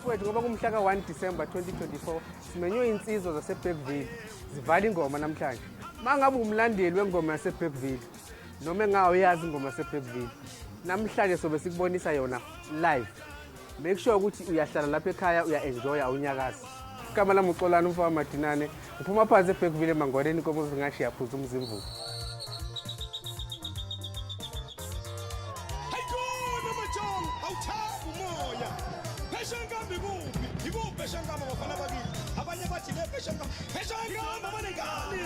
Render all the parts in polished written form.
Bafowethu, ngoba kumhla ka-1 December 2024, simenywe insizwa zaseBergville zivala ingoma namhlanje. Uma ngabe umlandeli wengoma yaseBergville noma engawuyazi ingoma yaseBergville, namhlanje sobe sikubonisa yona live. Make sure ukuthi uyahlala lapha ekhaya, uya-enjoya, awunyakazi. Igama lami uXolani umfowabo Madinane, ngiphuma phansi eBergville eMangwaneni, inkomo zingashiya phuza umzimvubu. Hayikhona majongo, awuthanga umoya. Pheshenkamba ikuphi? Ikuphi pheshenkamba bafana bakini? Abanye bathi le pheshenkamba. Pheshenkamba banengane.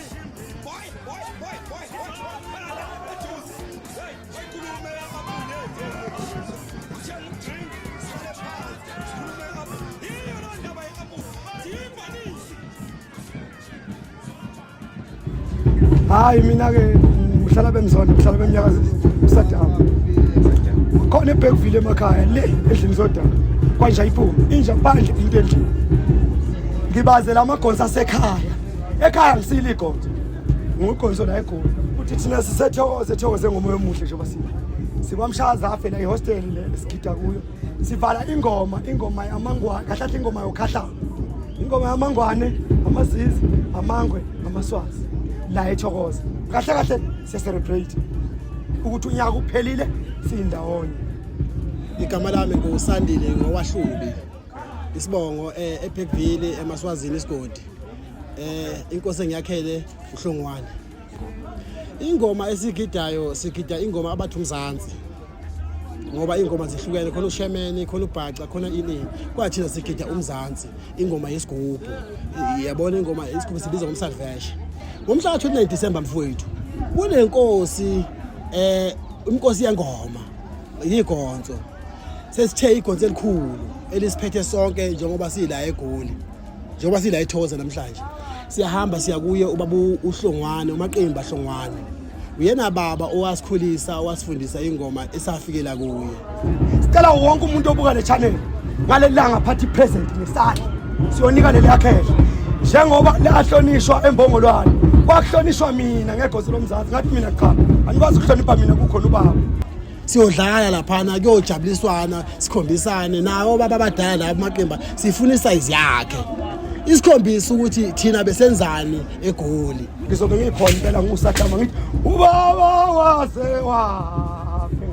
Boy, boy, boy, boy, boy. Bala eduze. Hey, bayikhulume abune. Uthenga udrink, sihlale phansi. Sikhulume apho. Yiyo loo ndaba ye-apple. Siyibhanisi. Hayi, mina ke ngihlala bemzona, ngihlala bemnyakazisa uSaddam. Khona eBergville emakhaya le endlini zodaka. Kwanja iphuma inja phandle into endlini. Ngibazela amagonsa asekhaya. Ekhaya ngisile igonso. Ngugonso la eGoli. Uthi thina sisethokoze thokoze ngomoya omuhle njengoba sila. Sikwamshaza afe la ihostel le sigida kuyo. Sivala ingoma, ingoma yamangwane, kahle kahle ingoma yokhahlamba. Ingoma yamangwane, amazizi, amangwe, amaswazi la eThokoza. Kahle kahle siya celebrate ukuthi unyaka uphelile siyindawonye. Igama lami nguSandile ngowaHlubi. Isibongo eBergville eMaswazini isigodi. Inkosi engiyakhele uHlongwane. Ingoma esigidayo, sigida ingoma abathi uMzansi. Ngoba ingoma zihlukene, khona ushemene, khona ubhaca, khona ini. Kwathina sigida uMzansi, ingoma yesigubhu. Yabona ingoma isigubhu sibiza ngomsalveshe. Ngomhla ka-29 December mfowethu, kunenkosi inkosi yengoma yigonso. Sesithe igonso elikhulu elisiphethe sonke njengoba sila eGoli. Njengoba sila eThokoza namhlanje. Siyahamba siya kuye ubaba uHlongwane, uMaqimba Hlongwane. Uyena baba owasikhulisa, owasifundisa ingoma esafikela kuye. Sicela wonke umuntu obuka le channel ngaleli langa aphathe ipresent ngesandla. Siyonika leli yakhehla. Njengoba lahlonishwa embongolwane, kwakuhlonishwa mina ngegosi lomzansi, ngathi mina cha, anikwazi ukuhlonipha mina kukhona ubaba. Siyodlala laphana, kuyojabuliswana, sikhombisane nawo baba abadala labo Maqimba, sifuna isize yakhe. Isikhombisa ukuthi thina besenzani eGoli. Ngizobe ngikhona impela nguSaddam, ngithi ubaba waze wafe.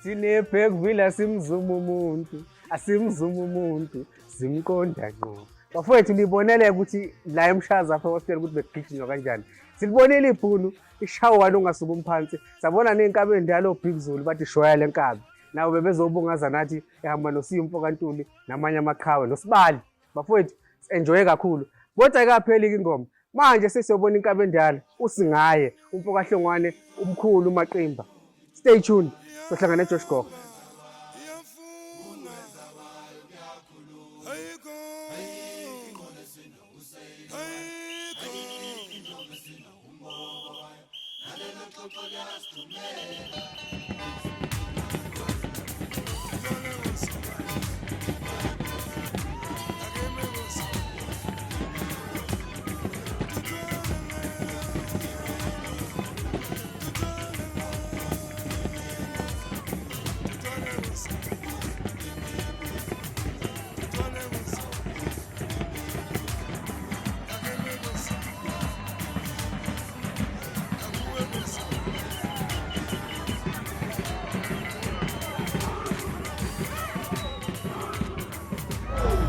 Thina eBergville asimzuma umuntu, asimzuma umuntu, simqonda ngqo. Bafowethu, nibonele ukuthi la eMshaza apha hostel ukuthi bekugijinywa kanjani. Silibonile ibhunu ishawa ungasuka phansi. Sabona nenkabi endala oBig Zulu bathi shoya lenkabi. Nabo bebezobungaza nathi ehamba noSimfo kaNtuli namanye amaqhawe noSibali. Bafowethu, enjoy kakhulu. Kodwa ayikapheli ingoma. Manje sesiyobona inkabi endala uSingaye, umfo kaHlongwane umkhulu uMaqimba. Stay tuned. Sohlangana eJosh Gogo.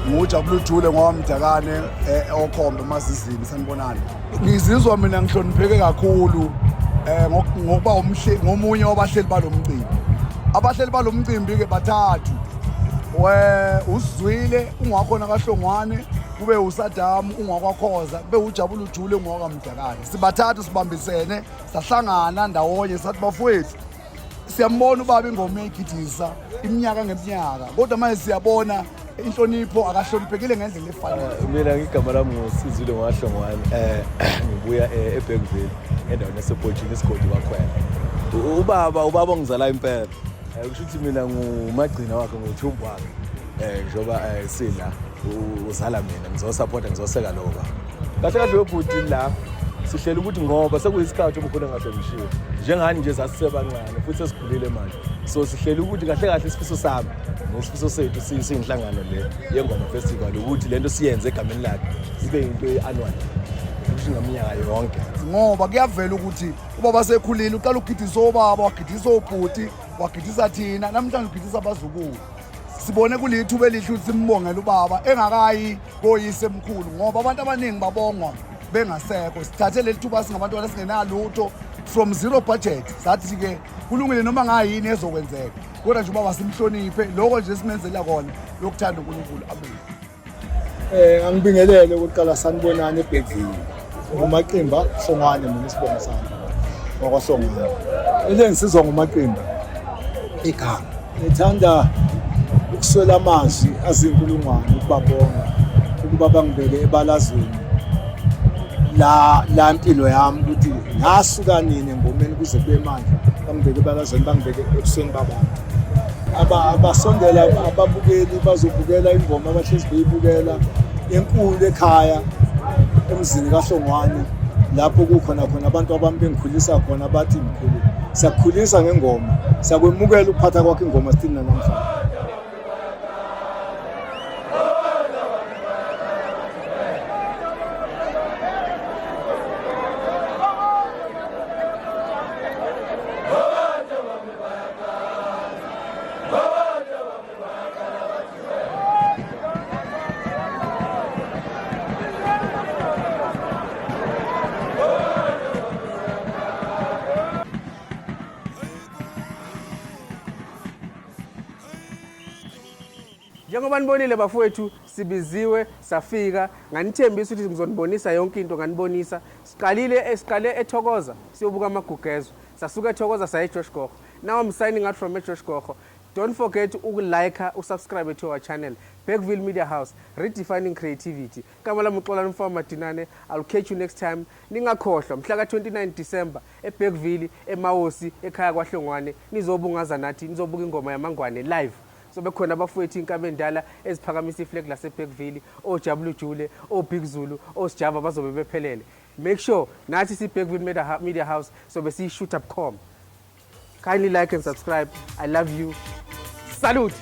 Ngujabula ujule ngoMdakane okhombe emazizini. Sanibonani. Ngizizwa mina ngihlonipheke kakhulu ngokuba ngomunye wabahleli balomcimbi. Abahleli balomcimbi ke bathathu. We usizwile ungakhona kaHlongwane, kube uSaddam ungwakwakhoza, kube ujabula ujule ungwakamdakane. Sibathathu sibambisene, sahlangana ndawonye sathi bafowethu Siyambona ubaba ingoma eyigidisa iminyaka ngeminyaka, kodwa manje siyabona inhlonipho akahloniphekile ngendlela efanele. Mina ngigama lami nguSizile ngwaHlongwane, ngibuya eBergville endaweni yasePotshini isigodi kwaKhwela. Ubaba ongizala impela. Kusho ukuthi mina ngumagcina wakhe, nguthumbu wakhe. Njengoba sila uzala mina, ngizosupporta, ngizoseka lowo baba. Kahle kahle webhuti la sihlela ukuthi ngoba sekuyisikhathi umkhulu engahlongishiwe njengani nje sasisebancane futhi sesikhulile manje, so sihlela ukuthi kahle kahle isifiso sami nesifiso sethu siyinhlangano le yeNgoma Festival ukuthi lento siyenze egameni lakhe ibe into ye-annual, kusho ngaminyaka yonke. Ngoba kuyavela ukuthi ubaba sekhulile, uqala ukugidisa obaba, wagidisa obhuti, wagidisa thina, namhlanje ugidisa abazukulu. Sibone kulithuba elihle ukuthi simbongele ubaba engakayi koyise emkhulu, ngoba abantu abaningi babongwa bengasekho. Sithathe leli thuba singabantwana singenalutho, from zero budget, sathi-ke kulungile noma ngayini ezokwenzeka, kodwa nje ubaba simhloniphe, lokho nje simenzela kona yokuthanda uNkulunkulu. Amen. Angibingelele ukuqala, sanibonani eBhekville. NguMaqimba Hlongwane mina isibongo sami. WakwaHlongwane. Ele ngisizwa nguMaqimba igama. Ngithanda ukuswela amazwi azinkulungwane ukubabonga ukuba bangibeke ebalazweni la impilo yami ukuthi ngasuka nini engomeni kuze kube manje, bangibeke ebalazweni, bangibeke ebusweni babantu abasondela ababukeli bazobukela ingoma abahlezi beyibukela enkulu ekhaya emzini kaHlongwane, lapho kukhona khona abantu abami bengikhulisa khona, bathi mkhulu siyakukhulisa ngengoma, siyakwemukela ukuphatha kwakho ingoma sithini namhlanje. Njengoba nibonile bafowethu, sibiziwe safika, nganithembisa ukuthi ngizonibonisa yonke into, nganibonisa. Siqalile, siqale eThokoza siyobuka amagugezwe, sasuka eThokoza saya eJosh Gogo. Now I'm signing out from eJosh Gogo. Don't forget ukulike, usubscribe to our channel, Bergville Media House, redefining creativity. Igama lami uXolani Mfama Madinane. I'll catch you next time. Ningakhohlwa mhla ka-29 December eBergville eMawosi ekhaya kwaHlongwane, nizobungaza nathi, nizobuka ingoma yamaNgwane live. Sobe khona abafowethu inkabi endala eziphakamisa iflag laseBergville, oJabulujule, oBig Zulu, oSjava bazobe bephelele. Make sure nathi si-Bergville Media House sobe siyi-shoot up com. Kindly like and subscribe. I love you. Salute.